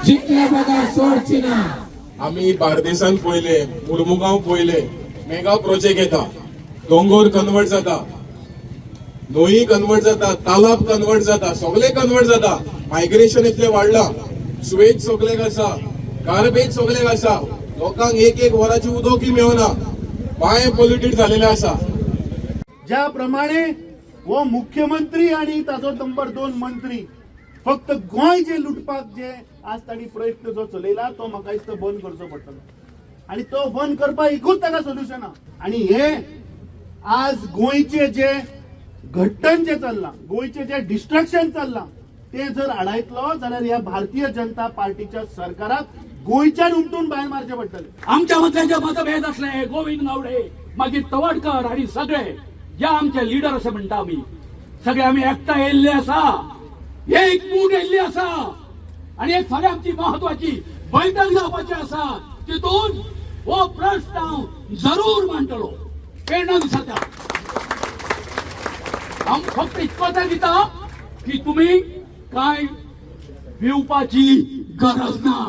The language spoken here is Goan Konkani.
जिखले बगर सोडची ना. आमी बार्देसान पळयले, मुर्मुगांव पळयले, मेगा प्रोजेक्ट येता, दोंगोर कन्वर्ट जाता, न्हंयी कन्वर्ट जाता, तालाब कन्वर्ट जाता, सगळे कन्वर्ट जाता. मायग्रेशन इतलें वाडलां, सुवेज सगळ्याक आसा, गार्बेज सगळ्याक आसा, लोकांक एक एक वराची उदकूय मेळना, बांय पोल्युटेड झालेले आसा. ज्या प्रमाणे हो मुख्यमंत्री आणि ताजो नंबर 2 मंत्री फक्त गोंय जे लुटपाक जे आज तांणी प्रयत्न जो चलयला तो म्हाका दिसता बंद करचो पडटलो आणि तो बंद करपाक एकूच ताका सोल्युशन आहा. आणि हे आज गोंयचे जे घट्टण जे चल्लां, गोंयचे जे डिस्ट्रक्शन चल्लां ते जर आडायतलो जाल्यार ह्या भारतीय जनता पार्टीच्या सरकाराक गोंयच्यान उमटून भायर मारचे पडटले. आमच्या मदले जे मतभेद असले, गोविंद गावडे, मागीर तवडकर आणि सगळे जे आमचे लिडर अशें म्हणटा, आमी सगळे आमी एकठांय येयल्ले आसा, एक मूठ येयल्ली आसा आणि एक फाल्यां आमची महत्वाची बैठक जावपाची आसा. तितून हो प्रश्न हांव जरूर मांडटलो. प्रेरणा दिसाच्या हांव फक्त इतकोच दिता की तुमी कांय भिवपाची गरज ना.